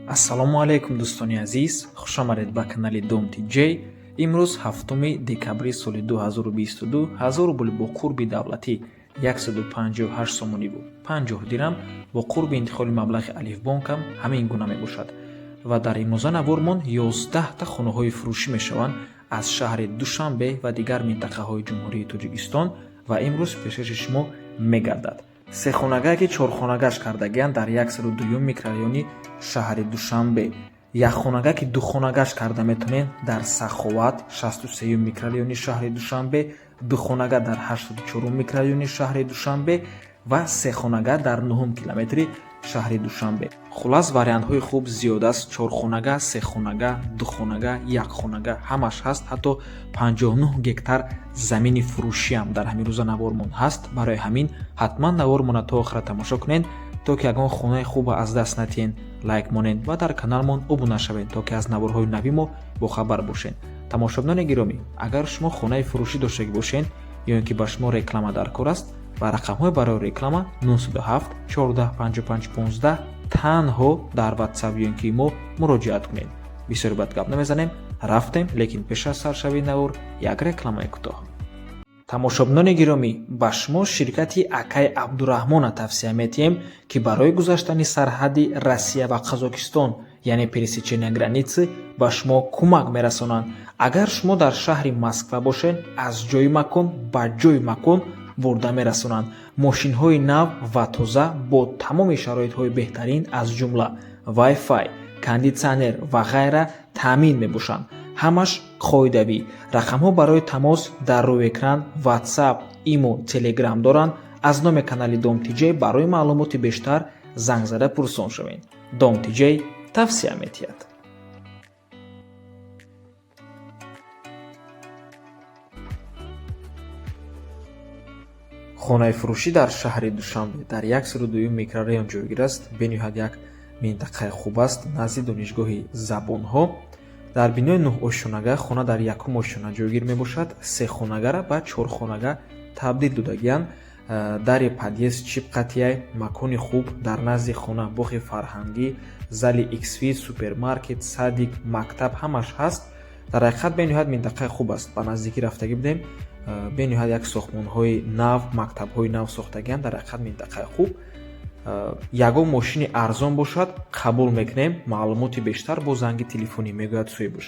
Ассалому алайкум, дӯстони азиз, хушомадед ба канали Дом ТJ. Имрӯз 7 декабри соли 2022, 1000 рубл бо қурби давлатӣ 158 сомониву 50 дирам, бо қурби интиқоли маблағи Алифбонкам ҳамин гуна мебошад. Ва дар имрӯза навормон 11та хонаҳои фурӯшӣ мешаванд аз шаҳри Душанбе ва дигар минтақаҳои Ҷумҳурии Тоҷикистон ва имрӯз пешкаши шумо мегардад. Сехонагае, ки чорхонагаш кардагианд дар 102 микрорайони шаҳри Душанбе, якхонага, ки духонагаш карда метавонед дар Саховат, 63 микрорайони шаҳри Душанбе, духонага дар 84 микрорайони шаҳри Душанбе ва сехонага дар 9 километри шаҳри Душанбе. Хуллас, вариантҳои хуб зиёд аст: чорхонага, сехонага, духонага, якхонага, ҳамаш ҳаст. Ҳатто 59 гектар замини фурӯшиам дар ҳамин рӯза навормон ҳаст. Барои ҳамин ҳатман навормона то охира тамошо кунед, то ки ягон хонаи хуба аз даст натиҳен. Лайк монед ва дар каналмон обуна шавед, то ки аз наворҳои нави мо бохабар бошед. Тамошобинони гиромӣ, агар шумо хонаи фурӯшӣ доштагӣ бошед ё ин ки ба шумо реклама дар кор аст, ба рақамҳои барои реклама 907 14 55 15 танҳо дар Ватсап ё ин ки мо муроҷиат кунед. Бисёри бад гап намезанем, рафтем, лекин пеш аз саршавии навор як рекламаи кӯтоҳ. Тамошобинони гиромӣ, ба шумо ширкати акай Абдураҳмона тавсия метиҳем, ки барои гузаштани сарҳади Россия ва Қазокистон, яъне пересечения границы, ба шумо кӯмак мерасонанд. Агар шумо дар шаҳри Москва бошед, аз ҷои макон ба ҷои макон бурда мерасонанд. Мошинҳои нав ва тоза бо тамоми шароитҳои беҳтарин, аз ҷумла Wi-Fi, кондитсионер ва ғайра таъмин мебошанд. Ҳамаш қоидавӣ. Рақамҳо барои тамос дар рӯи экран, Ватсап, Имо, Телеграм доранд. Аз номи канали Дом ТJ барои маълумоти бештар занг зада пурсон шавед. Дом ТJ тавсия метиҳад. Хонаи фурӯшӣ дар шаҳри Душанбе дар 102 микрорайон ҷойгир аст. Бениҳоят як минтақаи хуб аст, назди донишгоҳи забонҳо. Дар бинои нӯҳошёнага хона дар якум ошёна ҷойгир мебошад. Сехонагара ба чорхонага табдил додагианд. Дари подъезд чип қатияй, макони хуб, дар назди хона боғи фарҳангӣ, зали xf, супермаркет, садик, мактаб ҳамаш ҳаст. Дар ҳақиқат бениҳоят минтақаи хуб аст. Ба наздикӣ рафтагӣ будем, бениҳоят як сохтмонҳои нав, мактабҳои нав сохтагианд. Дар ҳақиқат минтақаи хуб. Ягон мошини арзон бошад, қабул мекунем. Маълумоти бештар бо занги телефонӣ, мегӯяд соҳибаш.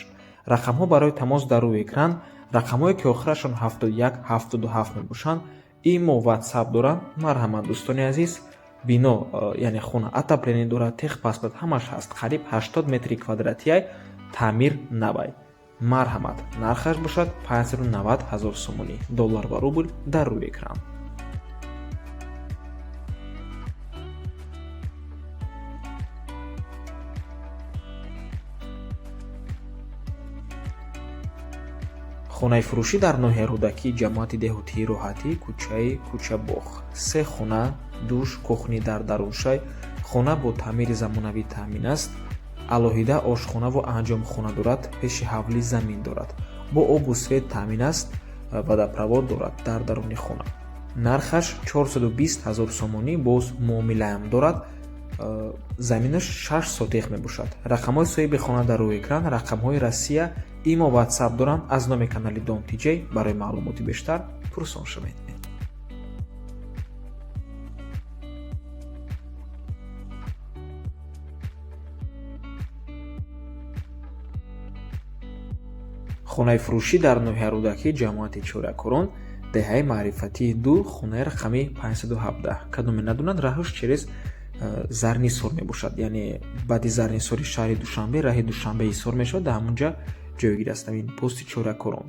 Рақамҳо барои тамос дар рӯи экран, рақамҳое ки охирашон 71 77 мебошанд, Имо, Ватсап доранд. Марҳамат, дӯстони азиз. Бино, яъне хона, отопление дорад, техпаспорт ҳамаш ҳаст. Қариб 80 метри квадратияй, таъмир навай. Марҳамат, нархаш бошад 590 ҳазор сомонӣ. Доллар ва рубл дар рӯи экран. Хонаи фурӯшӣ дар ноҳияи Рӯдакӣ, ҷамоати деҳотии Роҳатӣ, кӯчаи Кӯчабоғ. Се хона, душ, кухни дар даруншай. Хона бо таъмири замонавӣ таъмин аст. Алоҳида ошхонаву анҷомхона дорад, пеши ҳавлӣ замин дорад. Бо обу свет таъмин аст, водопровод дорад дар даруни хона. Нархаш 420 ҳазор сомонӣ, боз муомилаам дорад. Заминаш 6 сотих мебошад. Рақамҳои соҳиби хона дар рӯи экран, рақамҳои Россия, Имо, Ватсап доранд. Аз номи канали Дом ТJ барои маълумоти бештар пурсон шавед. Хонаи фурӯшӣ дар ноҳияи Рӯдакӣ, ҷамоати Чорякорон, деҳаи Маърифатии 2, хонаи рақами 517. Кадоме надонад, раҳш через Зарнисор мебошад, яъне баъди Зарнисори шаҳри Душанбе раҳи Душанбе Ҳисор мешавад, дар ҳамонҷа ҷойгир аст ин пости Чорякорон.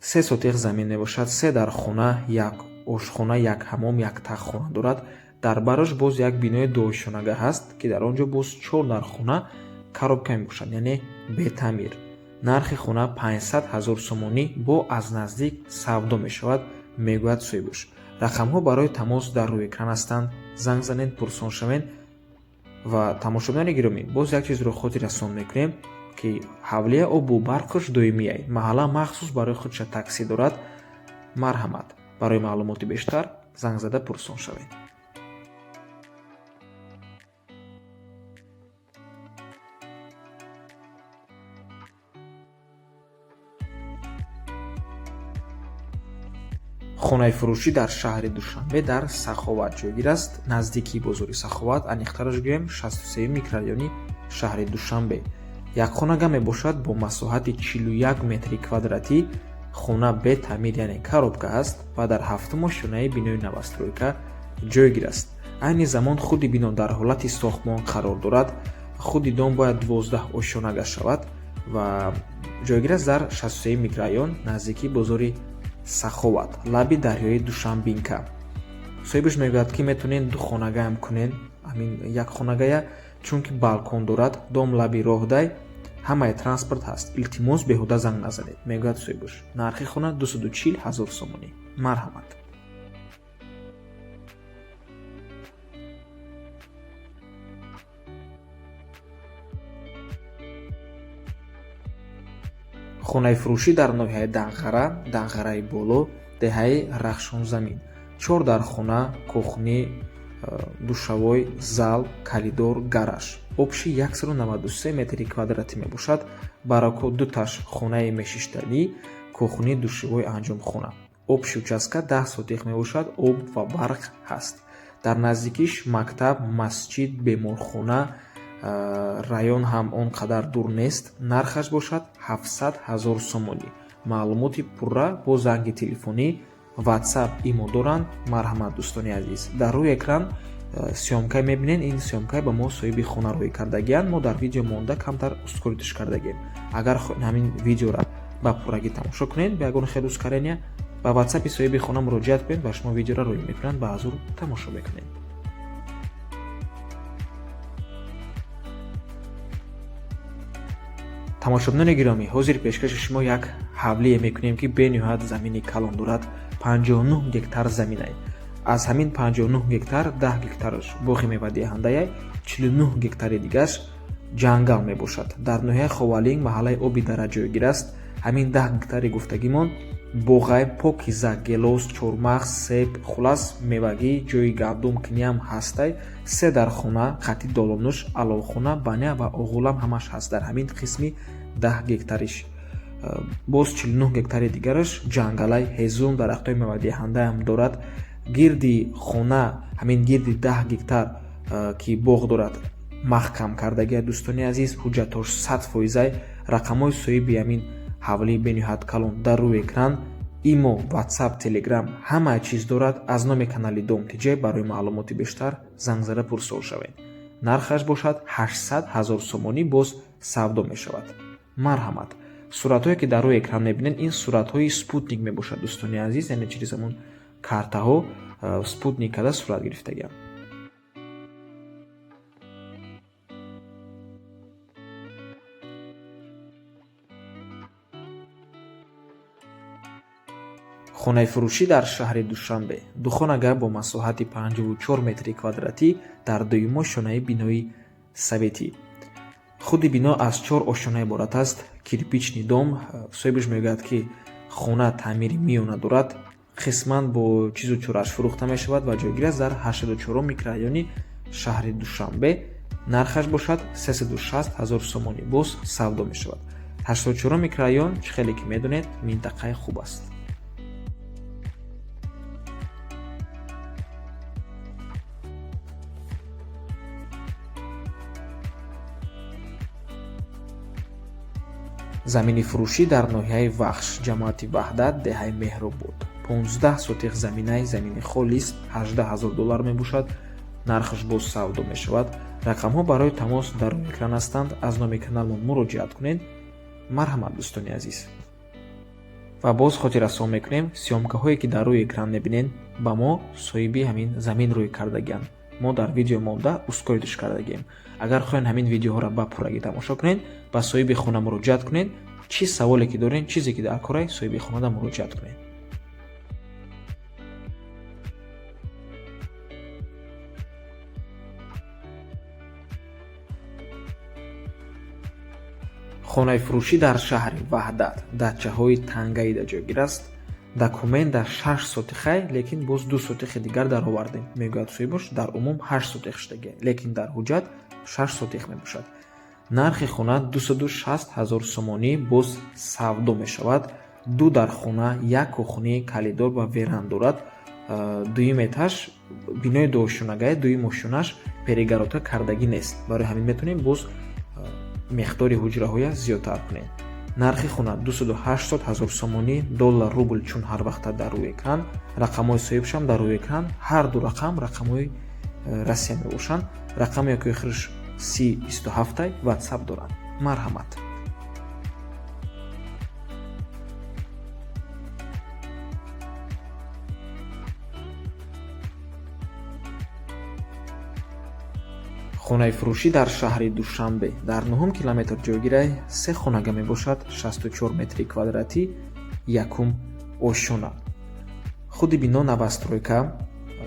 3 сотих замин мебошад, се дар хона, як ошхона, як ҳамом, як таххона дорад. Дар барош боз як бинои дуошёнага ҳаст, ки дар он ҷо боз чор дар хона коробка мебошад, яъне бетаъмир. Нархи хона 500 ҳазор сомонӣ, бо аз наздик савдо мешавад, мегӯяд соҳибаш. Рақамҳо барои тамос дар рӯи экран ҳастанд, занг занед, пурсон шавед. Ва тамошобинони гиромӣ, боз як чизро хотиррасон мекунем, ки ҳавлия обу барқаш доимияй, маҳалла махсус барои худша таксӣ дорад. Марҳамат, барои маълумоти бештар занг зада пурсон шавед. Хонаи фурӯшӣ дар ноҳияи Рӯдакӣ, ҷамоати деҳотии Роҳатӣ, кӯчаи Кӯчабоғ. Се хона, душ, кухни дар даруншай. Хона бо таъмири замонавӣ таъмин аст. Алоҳида ошхонаву анҷомхона дорад, пеши ҳавлӣ замин дорад. Бо обу свет таъмин аст, водопровод дорад дар даруни хона. Нархаш 420 ҳазор сомонӣ, боз муомилаам дорад. Заминаш 6 сотих мебошад. Рақамҳои соҳиби хона дар рӯи экран, рақамҳои Россия, Имо, Ватсап доранд. Аз номи канали Дом ТJ барои маълумоти бештар пурсон шавед. Хонаи фурӯшӣ дар шаҳри Душанбе дар Саховат ҷойгир аст. Наздикии бозори Саховат, аниқтараш гӯем, 63 микрорайони шаҳри Душанбе. Якхонага мебошад бо масоҳати 41 метри квадратӣ. Хона бе таъмир, яъне коробка аст ва дар ҳафтум ошёнаи бинои новостройка ҷойгир аст. Айни замон худи бино дар ҳолати сохтмон қарор дорад. Худи дом бояд 12 ошёнага шавад ва ҷойгир аст дар 63 микрорайон, наздикии бозори Саховат, лаби дарёи Душанбинка. Соҳибаш мегӯяд, ки метавонед ду хонагаам кунен, ҳамин як хонагая, чунки балкон дорад, дом лаби роҳдай, ҳамаи транспорт ҳаст. Илтимос, беҳуда занг назанед, мегӯяд соҳибаш. Нархи хона 240 ҳазор сомонӣ. Марҳамат. Хонаи фурӯшӣ дар ноҳияи Данғара, Данғараи Боло, деҳаи Рахшонзамин. 4 дархона, кухни, душавой, зал, коридор, гараж. Общий 193 метри квадратӣ мебошад. Барако дуташ хонаи мешиштанӣ, кухни, душевой, анҷомхона. Общий участка 10 сотих мебошад, об ва барқ ҳаст. Дар наздикиш мактаб, масҷид, беморхона, район ҳам он қадар дур нест. Нархаш бошад 700 ҳазор сомонӣ. Маълумоти пурра бо занги телефонӣ, WhatsApp, имо доранд. Марҳамат, дӯстони азиз. Дар рӯи экран съёмка мебинед. Ин съёмка ба мо соҳиби хона рӯй кардагианд. Мо дар видео монда камтар ускорить ш кардагием. Агар ҳамин видеора ба пуррагӣ тамошо кунед, ба ягон хел ускорения, ба WhatsApp соҳиби хона муроҷиат кунед ва шумо видеоро рӯй мекунанд, ба ҳазур тамошо мекунед. Тамошобинони гиромӣ, ҳозир пешкаши шумо як ҳавлие мекунем, ки бениҳоят замини калон дорад. 59 гектар заминай. Аз ҳамин 59 гектар 10 гектараш боғи мевадиҳандаяй, 49 гектари дигаш ҷангал мебошад. Дар ноҳияи Ховалинг, маҳаллаи Оби Дара ҷойгир аст. Ҳамин 10 гектари гуфтагимон боғай покиза, гелос, чормағз, себ, хулас мевагӣ, ҷои гандум киниам ҳастай. Се дархона, хати долонуш, аловхона, баня ва оғулам ҳамаш ҳаст дар ҳамин қисми 10 гектариш. Боз 49 гектари дигараш ҷангалай, ҳезум, дарахтҳои мевадиҳандаам дорад. Гирди хона, ҳамин гирди 10 гектар, ки боғ дорад, маҳкам кардагия, дӯстони азиз. Ҳуҷҷатҳош 100%. Рақамҳои соҳиби ҳамин ҳавлии бениҳоят калон дар рӯи экран. Имо, WhatsApp, Telegram ҳамаи чиз дорад. Аз номи канали Дом ТЖ барои маълумоти бештар занг зада пурсол шавед. Нархаш бошад 800 ҳазор сомонӣ, боз савдо мешавад. Марҳамат. Суратҳое, ки дар рӯи экран мебинед, ин суратҳои спутник мебошад, дӯстони азиз, яъне через ҳамон картаҳо спутник карда сурат гирифтагианд. Хонаи фурӯшӣ дар шаҳри Душанбе. Духонага бо масоҳати 54 метри квадратӣ дар дуюм ошёнаи бинои советӣ. Худи бино аз чор ошёна иборат аст. Кирпичный дом. Соҳибаш мегӯяд, ки хона таъмири миёна дорад, қисман бо чизу чораш фурӯхта мешавад ва ҷойгир аст дар 84 микрорайони шаҳри Душанбе. Нархаш бошад 360 ҳазор сомонӣ, боз савдо мешавад. 84 микрорайон, чӣ хеле ки медонед, минтақаи хуб аст. Замини фурӯшӣ дар ноҳияи Вахш, ҷамоати Ваҳдат, деҳаи Меҳробод. 15 сотих заминаи замини холис 18 ҳазор доллар мебошад. Нархаш боз савдо мешавад. Рақамҳо барои тамос дар рӯи экран ҳастанд. Аз номи каналмон муроҷиат кунед. Марҳамат, дӯстони азиз. Ва боз хотиррасон мекунем, съёмка ҳое, ки дар рӯи экран мебинед, ба мо соҳиби ҳамин замин рӯй кардагианд. Мо дар видео монда ускорить ш кардагием. Агар хоҳед ҳамин видеоҳоро ба пуррагӣ тамошо кунед, ба соҳиби хона муроҷиат кунед. Чӣ саволе ки доред, чизе ки дар корай, соҳиби хонада муроҷиат кунед. Хонаи фурӯшӣ дар шаҳри Ваҳдат, дачаҳои Тангаида ҷойгир аст. Документ дар 6 сотихай, лекин боз 2 сотихи дигар даровардем, мегӯяд соҳибош. Дар умум 8 сотих шудагия, лекин дар ҳуҷҷат 6 сотих мебошад. Нархи хона 260 ҳазор сомонӣ, боз савдо мешавад. Ду дархона, як кухни, коридор ва веранд дорад. Дуюм этаж бинои дуошёнагае, дуюм ошёнаш перегородка кардагӣ нест. Барои ҳамин метавонем боз миқдори ҳуҷраҳоя зиёдтар кунем. Нархи хона 280 000 сомонӣ, доллар, рубл чун ҳар вақта дар рӯи экран, рақамҳои соҳибшам дар рӯи экран, ҳар ду рақам рақамҳои Россия мебошанд. Рақами яки охираш 3027, WhatsApp доранд. Марҳамат. Хонаи фурӯшӣ дар шаҳри Душанбе дар 9 километр ҷойгирай, се хонага мебошад, 64 метри квадратӣ, якум ошёна. Худи бино новостройка.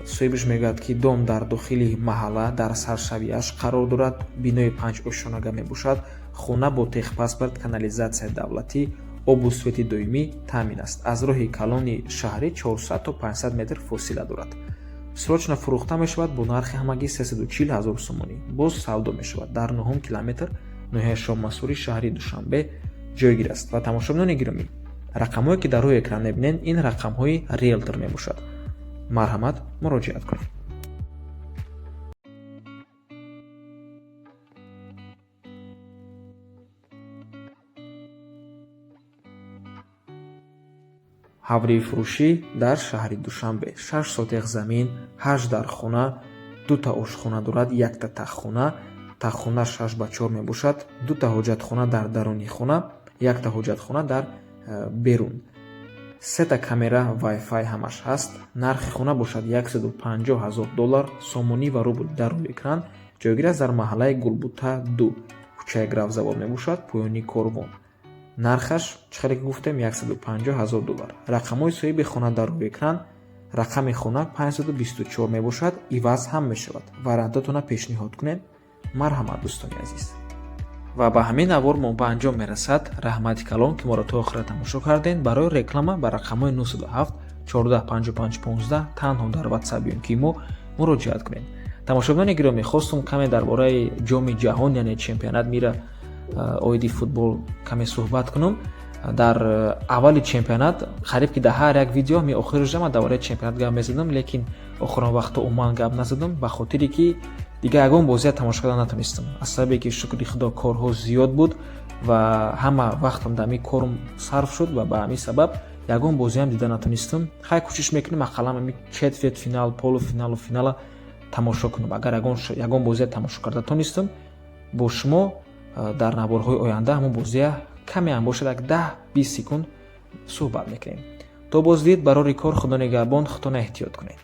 Соҳибаш мегӯяд, ки дом дар дохили маҳалла дар саршавиаш қарор дорад. Бинои панҷ ошёнага мебошад. Хона бо техпаспорт, канализатсияи давлатӣ, обу свети доимӣ таъмин аст. Аз роҳи калони шаҳрӣ 400 то 500 метр фосила дорад. Срочно фурӯхта мешавад бо нархи ҳамагӣ 340 ҳазор сомонӣ. Боз савдо мешавад. Дар 9 километр, ноҳияи Шоҳмансури шаҳри Душанбе ҷойгир аст. Ва тамошобинони гиромӣ, рақамҳое, ки дар рӯи экран мебинед, ин рақамҳои риелтор мебошад. Марҳамат, муроҷиат кунед. Ҳавлии фурӯшӣ дар шаҳри Душанбе, 6 сотех замин, 8 дархона, дута ошхона дорад, якта таххона, таххона 6 ба 4 мебошад, дута ҳоҷатхона дар даруни хона, якта ҳоҷатхона дар берун, сета камера, вайфай ҳамаш ҳаст. Нархи хона бошад 150 ҳазор доллар, сомонӣ ва рубл дар рӯи экран. Ҷойгир аст дар маҳаллаи Гулбута 2, кӯчаи Графзавод мебошад, поёни Корвон. Нархаш, чӣ хеле ки гуфтем, 150 ҳазор доллар. Рақамҳои соҳиби хона дар рӯи экран. Рақами хона 524 мебошад, иваз ҳам мешавад. Вариантотона пешниҳод кунед. Марҳамат, дӯстони азиз. Ва ба ҳамин навор мо ба анҷом мерасад. Раҳмати калон, ки моро то охира тамошо кардем. Барои реклама ба рақамҳои 907 14 55 15 танҳо дар WhatsApp ё ки мо муроҷиат кунед. Тамошобинони гиромӣ, хостум каме дар бораи Ҷоми ҷаҳон, яъне чемпионат мира оиди футбол каме суҳбат кунам. Дар аввали чемпионат қариб ки дар ҳар як видео ми охираш ман дар бораи чемпионат гап мезадам, лекин охирон вақто умуман гап назадам, ба хотире ки дигар ягон бозия тамошо карда натонистам, аз сабабе ки, шукри Худо, корҳо зиёд буд ва ҳама вақтам дар ҳамин корм сарф шуд ва ба ҳамин сабаб ягон бозиам дида натонистам. Хай, кӯшиш мекунем, ақаллан ҳами четвертьфинал, полуфиналу финала тамошо кунам. Агар ягон бозия тамошо карда тонистам, бо шумо дар наворҳои оянда ҳамон бозия каме ҳам бошад, як 10-20 секунд суҳбат мекунем. То боздид, барори кор, Худо нигаҳбон, худтона эҳтиёт кунед.